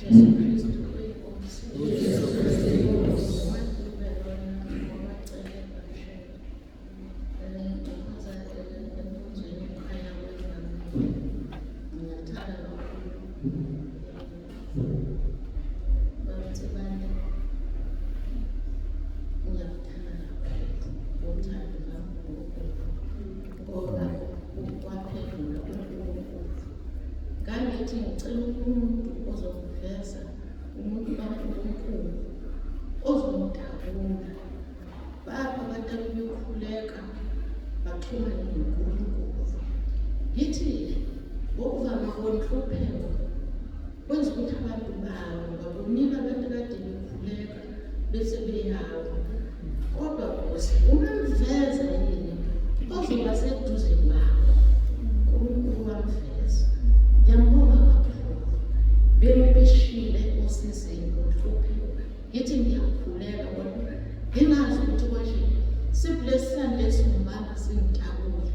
Jesu Kristu uyiNkosi. Jesu Kristu uyiNkosi. Ngiyathanda kakhulu. Babthibane ngiyakuthanda kakhulu ngothando kaNkulunkulu ngoba waphendula uNkulunkulu. Ngangithi ngicela umuntu ozongiveza umuntu kaNkulunkulu ozongidabula. Bapha abantu abebekhuleka baxhumane noNkulunkulu. Ngithi ngokuvama kwenhlupheko kwenza ukuthi abantu bawo ngabonile abantu kade bekhuleka bese beyawa. Kodwa Nkosi ungamveza yini ozoba seduze kwakho? uNkulunkulu wamveza. Ngiyambonga kakhulu. Bengibeshile osizini ngokuhlupheka. Ngithi ngiyakhuleka kodwa ngingazi ukuthi konje siblessani lesi ngibamba singitakule.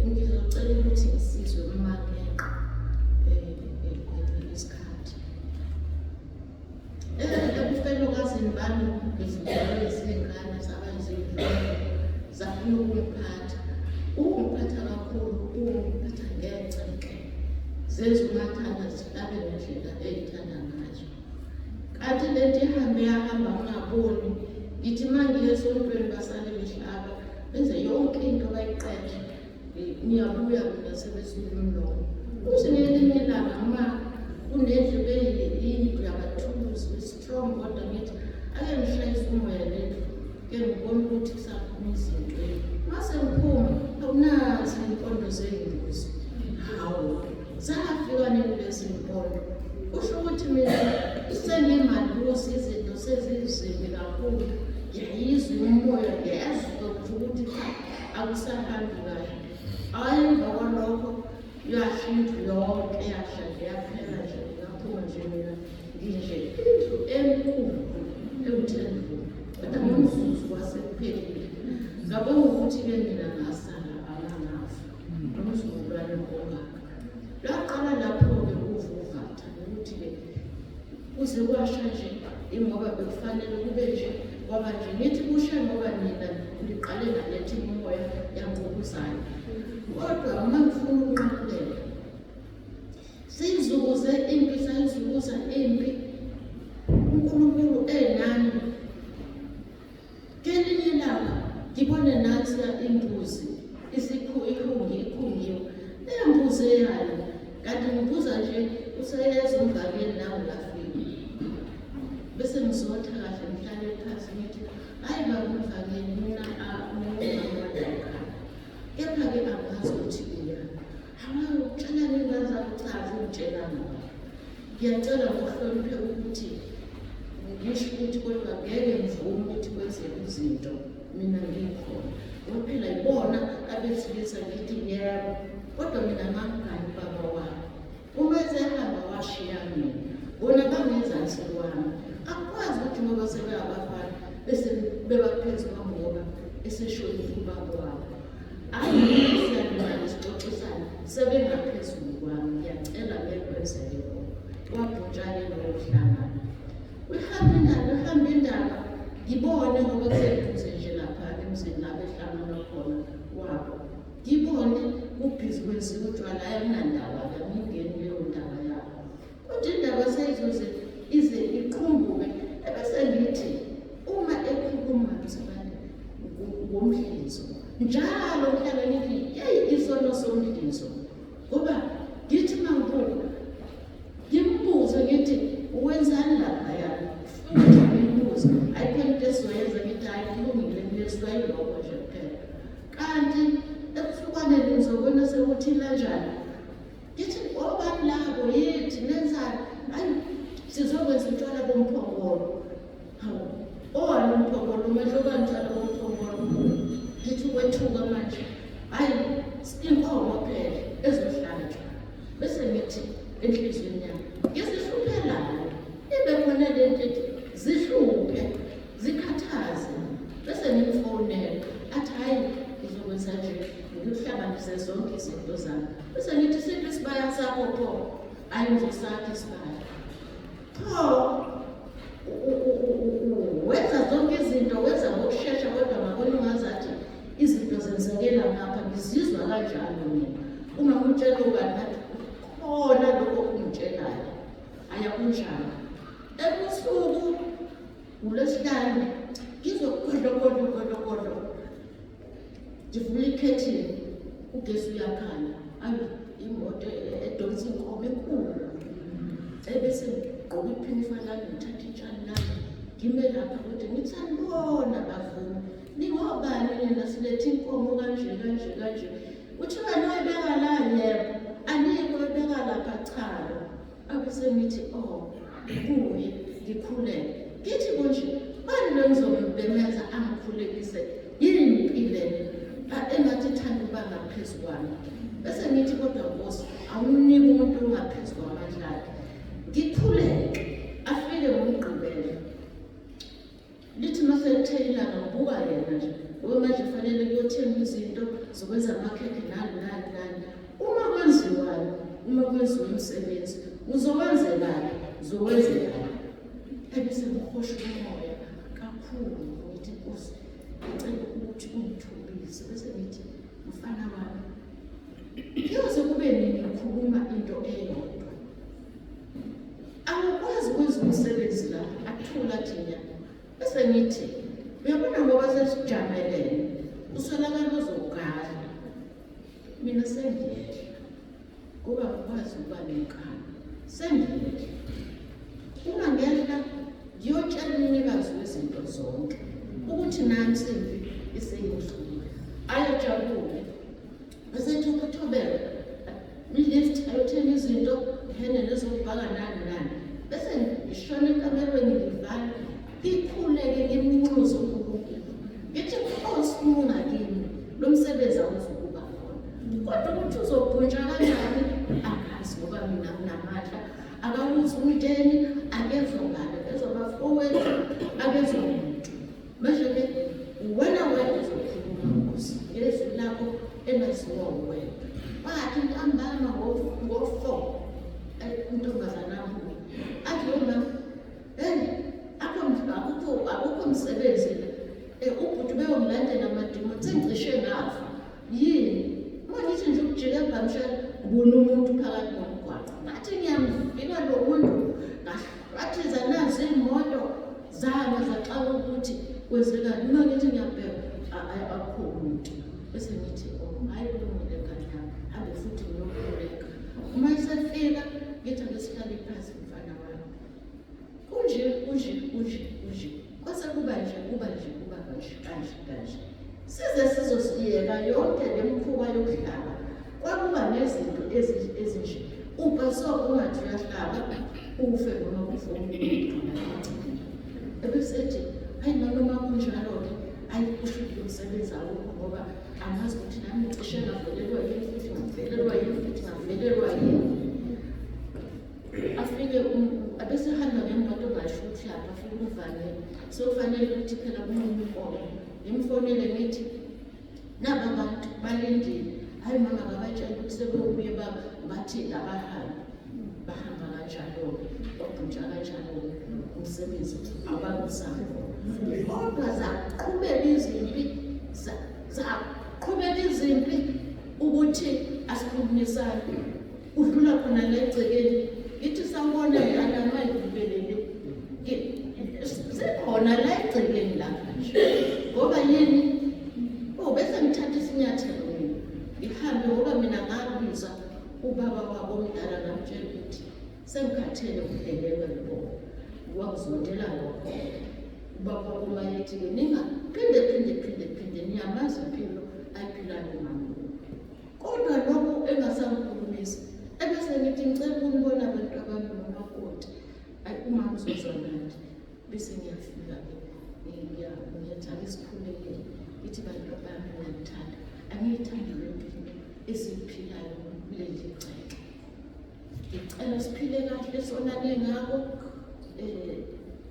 Ngizocela ukuthi ngisizwe uma ngeqa isikhathi. Ebufelokazini bami ngizibone izingane zaba izindlwane zafuna ukungiphatha. Ukungiphatha kakhulu, ukungiphatha ngeceke. Zenza umathanda zihlabe ngendlela eyithanda ngayo. Kanti le nto ihambe yahamba ngingaboni. Ngithi uma ngiye esontweni basale behlaba, benze yonke into bayiqede. Ngiyabuya mina sebesula umlomo. Kuthi ngelinye ilanga uma kunendlu beyindlu yabathuluzi be-strong kodwa ngithi ake ngishayise umoya lendlu ke ngibona ukuthi kusaphuma izinto. Mase ngiphuma akunazi iy'mpondo zey'mbuzi. Hawu, zafika nini lezi mpondo? Kusho ukuthi mina sengimalusi izinto sezizimbi kakhulu. Ngiyayizwa umoya, ngiyezwa ukuthi cha akusahambi kahle. Hhayi emva kwalokho yasha indlu yonke yasha nje yaphela nje ngaphuma nje mina nginje indlu enkulu ewu-ten room kodwa ngomzuzu kwasekuphelile. Ngabonga ukuthi-ke mina ngasala angangafa nomzukulwane ongaka. Lwaqala lapho-ke uvuvatha ukuthi-ke kuze kwasha nje ingoba bekufanele kube nje kwaba nje ngithi kushe ngoba nina niqale naletha imimoya yangqubuzana kodwa uma ngifuna ukunqamulela siyizukuze impi sayizukuza impi uNkulunkulu enami Kelinye ilanga ngibone nansiya imbuzi ihungi ikhungiwe. Leyo mbuzi eyani? Kanti ngibuza nje useyeza umvakeli nawe lafika. Bese ngizotha kahle ngihlale phansi ngithi hayi baba umvakeli mina ngingumama ekhaya. Kepha-ke angazi ukuthi uyani. Hawu utshela ngey'ngane zakho cha azingitshelanga baba. Ngiyacela ngokuhlonipheka ukuthi ngisho ukuthi kodwa ngeke ngivume ukuthi kwenzeke izinto mina ngikhona. Ngoba phela yibona abesilisa ngithi yebo, kodwa mina ngamgani ubaba wami. Uma esehamba washiya mina, bona bangezansi kwami. Akukwazi ukuthi ngoba sebengabafana bese bebaphezu kwami ngoba eseshonile ubaba wabo. Ayi siyalingana sixoxisane sebengaphezulu kwami ngiyacela ngeke kwenzeke lokho. Wabhuntsha-ke lowo mhlangano. Uhambe indaba, uhambe indaba ngibone ngoba kuseduze nje lapha emzini la behlangana khona wabo. Ngibone kubhizi kwenziwa utshwala hhayi akunandaba-ke angingeni kuleyo ndaba yabo. Kodwa indaba seyizoze ize iqhumbuke ebese ngithi uma ekhuluma mzalwane ngomhlinzo njalo ngihlala ngithi yeyi isono somhlinzo ngoba ngithi uma ngibuka ngimbuze ngithi wenzani laphaya futhi ngimbuze ayikho into esizoyenza ngithi hhayi kulungile mina ayiloko nje kuphela kanti ebuhlukwaneni ngizobona sekuthi lanjani Ngithi obani labo yithi nenzani? Hayi sizokwenza utshwala bomphongolo. Hawu, owani umphongolo umehluko utshwala bomphongolo. Ngithi kwethuka manje. Hayi inkomo phela ezohlatshwa. Bese ngithi enhliziyweni yami ngizihluphelayo. Ibe khona le nto ethi zihluphe zikhathaze bese ngimfonela athi hhayi ngizokwenza nje ngikuhlanganise zonke izinto zami bese ngithi siphi isibaya sakho pho hhayi ngizosakha isibaya. Pho wenza zonke izinto, wenza ngokushesha, kodwa ngabona ungazathi izinto zenzekela ngapha. Ngizizwa kanjalo mina uma ngimtshela ubani, ngathi khona lokho okungitshelayo ayakunjalo. Ebusuku ngolwesihlanu ngizwe kodlo kodlo kodlo kodlo, ngivula ikhethini, ugesi uyakhanya. Ayi, imoto edonsa inkomo enkulu. Ebese ngigqoka iphinifa lami, ngithatha itshani lami, ngime lapha kodwa ngithi sanibona bavumi, ningobani nina? Silethe inkomo kanje kanje kanje. Kuthiwa noyibeka la? Yebo. Anikho oyibeka lapha? Chalo. Abese ngithi oh kuye ngikhuleke, ngithi kunje bani lo ngizombemeza angikhulekise, yini lena engathi ithanda ukuba ngaphezu kwami. Bese ngithi kodwa Nkosi, awuniki umuntu ongaphezu kwamandla akhe. Ngikhuleke, afike ngomgqibelo. Lithi uma selithe ilanga, ngibuka yena nje ngoba manje kufanele kuyothenga izinto zokwenza amakhekhe nani nani nani. Uma kwenziwayo, uma kwenziwa umsebenzi, uzowenzelani? Uzowenzelani? Ebese kuhosha umoya kakhulu, ngithi Nkosi, ngicela ukuthi ungithobise. Bese ngithi mfana wami, kuyoze kube nini ngikhuluma into eyodwa? Awukwazi ukwenza umsebenzi la. Athula thina. Bese ngithi uyabona, ngoba sesijamelene, uswelakala uzogadla, mina sengiyehla ngoba ngikwazi ukuba nenkani. Sengiyehla, uma ngehla ngiyotshela umnikazi wezinto zonke ukuthi nansi impi iseyindlule. Ayojabule, bese ukuthobela i-lift, ayothenga izinto hene nezokubhaka nani nani. Bese ngishona ekamerweni, ngivala, ngikhuleke, ngimnxuze uNkulunkulu, ngithi Nkosi, uma ungakimi lo msebenzi awuzukuba khona, kodwa ukuthi uzobhuntsha kanjani angazi, ngoba mina nginamandla akawuzi umndeni, akezwa ngalo, akezwa bafowethu, akezwa muntu. Manje-ke uwena wedwa uzokhuluma Nkosi ngezwi lakho elaziwa uwena. Wathi ntambama ngo-4 intombazana abuye athi, yo mama, hey, akukho akukho msebenzi la, ubhuti beyongilandela amadimoni, sengicishe ngafa. Yini? Uma ngithi nje ukujika ebhamshela, ngibona umuntu phakathi nomgwaqo, ngathi ngiyamvika lo muntu, ngahlwathiza nazi iy'moto zama zaxaka ukuthi kwenzekani. Uma ngithi ngiyabheka, akukho muntu. Bese ngithi oh hhayi, kulungile ngane yami, hambe futhi ngiyokhuleka. Uma isefika ngithi ake sihlale phansi mfana wami, kunje kunje kunje kunje, kwase kuba nje kuba nje kuba kanje kanje kanje, size sizosiyeka yonke le mkhuba yokuhlaba. Kwakuba nezinto ezinje, ubhaso ungathi uyahlaba ufe noma kufe umuntu. Ebesethi hayi noma kunjalo-ke, hayi kusho ukuthi lo msebenzi awukho, ngoba angazi ukuthi nami ngicishe ngavelelwa yini futhi, ngavelelwa yini futhi, ngavelelwa yini. Afike abesehamba ngemoto ngasho ukuthi lapha afike umvangeli, sekufanele ukuthi phela kunqume inkomo. Ngimfonele ngithi naba bantu balindile. Hayi mama, ngabatshela ukuthi sebeyobuye bathi abahambe. Bahamba kanjalo-ke, wabhuntsha kanjalo-ke umsebenzi, abakusabo. Kodwa zaqhubeka izimpi, zaqhubeka izimpi ukuthi asikhulumisane. Udlula khona la egcekeni, ngithi sawubona mntana, mayivubelele zikhona la egcekeni lapha nje. Ngoba yini? Oh, bese ngithatha isinyathelo mina, ngihambe, ngoba mina ngabiza ubaba wabo omdala, ngamtshela ukuthi sengikhathele ukudelelwa yibona. Wakuzondela lokho ubaba wabo mayethi-ke ningaphinde phinde phinde phinde, niyamazi impilo ayiphilayo umama. Kodwa lokhu engasangikhulumisa. Ebese ngithi ngicela ukunibona abantu abami nomakoti. Ayi, umama uzozwa nathi. Bese ngiyafika-ke, ngiyathi ake sikhulekele. Ngithi bantu bami, ngiyanithanda, angiyithandi le mpilo esiyiphilayo kuleli gceke. Ngicela siphile kahle, sonane ngako,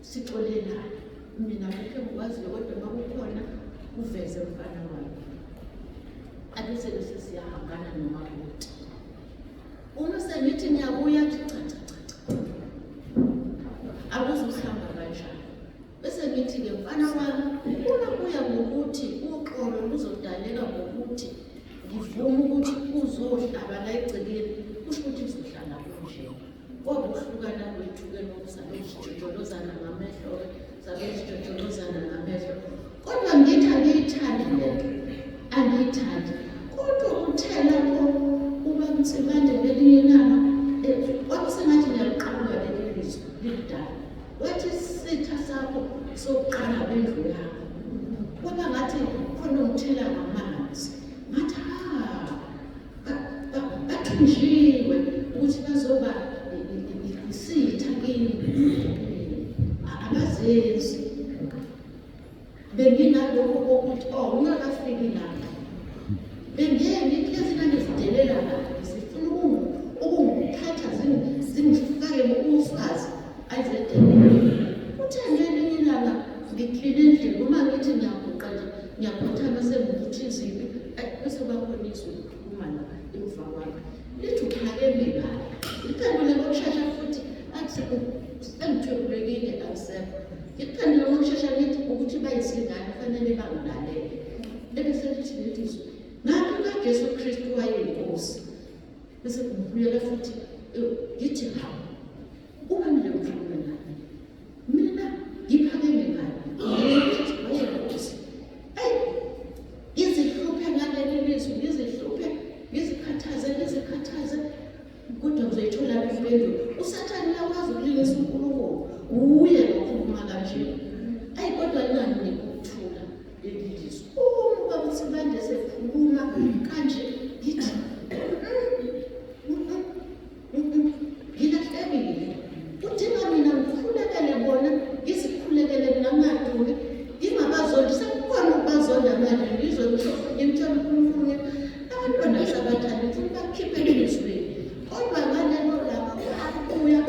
sixolelane. Mina akukho engikwaziyo, kodwa uma kukhona uveze mfana wami. Abese bese siyahambana nomakoti. Uma sengithi ngiyabuya, athi cha cha cha cha. ngithi-ke mfana wami, uma kuya ngokuthi uxolo luzodaleka ngokuthi ngivume ukuthi uzohlaba la egcekeni, kusho ukuthi kuzohlala kunje. Kodwa ukuhlukana kwethu-ke lokhu sabe sijojolozana ngamehlo-ke, sabe sijojolozana ngamehlo. Kodwa ngithi angiyithandi le nto, angiyithandi. Kodwa uthe lapho uBaba ngelinye ilanga, kwabe sengathi ngiyaliqabuka leli lizwi lilidala. Wathi isitha sakho sokuqala bendlu yakho. Kwaba ngathi khona ungithela ngamanzi. Ngathi ha, bathunjiwe ukuthi bazoba isitha kimi. Abazenzi. Benginalokho kokuthi oh ungakafiki lapha. Bengiye ngithi lezi ngane zidelela kabi, zifuna ukungithatha zingifake uswazi ayizedelela. Kuthe ngelinye ilanga ngikline endlini, uma ngithi ngiyaguqa nje ngiyakhothama sengivutha izibi, bese kuba khona izwi likhuluma la emva kwami lithi uphakeme kabi. Ngiphendule ngokushesha futhi athi sengithwebulekile akusekho. Ngiphendule ngokushesha ngithi ukuthi bayizingane kufanele bangilalele. Ebese lithi leli zwi ngaphi kaJesu Kristu wayeyinkosi. Bese ngibuyela futhi ngithi hawu uma ngile ngikhuluma naye mina ngiphakeme kabi wayeyinkosi. Eyi ngizihluphe ngaleli lizwi, ngizihluphe, ngizikhathaze, ngizikhathaze kodwa ngizoyithola impendulo. USathane uyakwazi ukulingisa uNkulunkulu, wuye lokhuluma kanje. Ayi kodwa linganginiki ukuthula leli lizwi. Uma ubaba uSibande sekhuluma kanje ngithi ngilahlekile. Kudinga mina ngikhulekele bona, ngizikhulekele mina ngingaduki, ngingabazondi. Sekukhona ukubazonda manje, ngizwe ngisho ngimtshela uNkulunkulu ngithi abantwana sabathanda ngifuna ubakhiphe enhliziyweni. Kodwa ngalelo langa kwabuya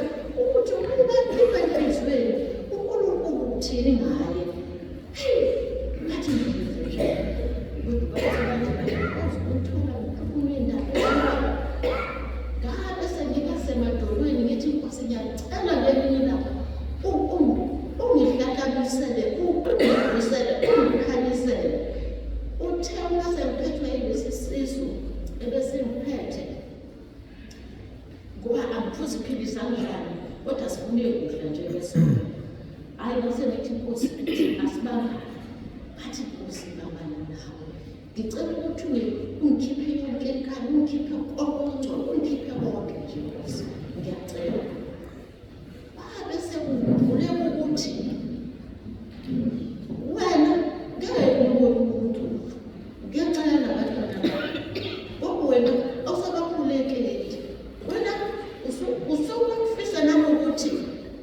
ukuthi ubakhiphe enhliziyweni, uNkulunkulu uthini ngaye? Hey, ngathi ngive nje. Kodwa bathi bakwazi ukuthola ukukhuluma indaba. Ngabe sengiba semadolweni ngithi Nkosi ngiyacela ngelinye ilanga ungihlahlamisele, ungivusele, ungikhanyisele. Uthe uma sengiphethwe yilesi sisu ebesingiphethe, ngoba angiphuzi iphilisi angidlali, kodwa sifune kudla nje bese. Hhayi ngase ngithi Nkosi asibangani. Ngathi Nkosi bangani nawe. Ngicela ukuthi ungikhiphe yonke inkani, ungikhiphe konke okungcono, ungikhiphe konke nje Nkosi. Ngiyacela. Wabe sekuvuleka ukuthi wena ngeke ubone uNkulunkulu ngenxa yalabantwana bakho. Ngoba wena awusabakhulekeli. Wena usukufisa nanokuthi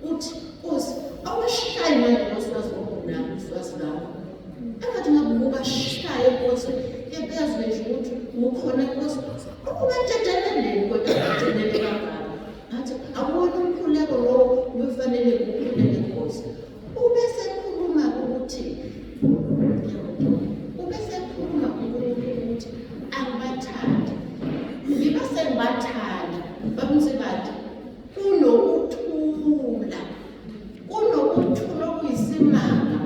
uthi Nkosi awashaye manje ngoswazi ngokunabo uswazi lwakho. Engathi ngabe ubashaye Nkosi ebezwe nje ukuthi ukhona Nkosi. Ukubatheteleleni kodwa bathetelele kangaka. Ngathi akuwona umkhuleko lowo ubefanele ukhuleke Nkosi. Ubesekhuluma ukuthi ubesekhuluma uNkulunkulu ukuthi angibathandi. Ngiba sengibathanda babunsibadi kunokuthula. Kunokuthula okuyisimanga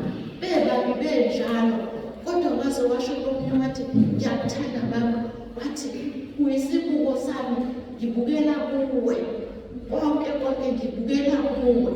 bebabi benjalo kodwa waze washo komunye wathi ngiyakuthanda baba wathi uyisibuko sami ngibukela kuwe konke konke ngibukela kuwe.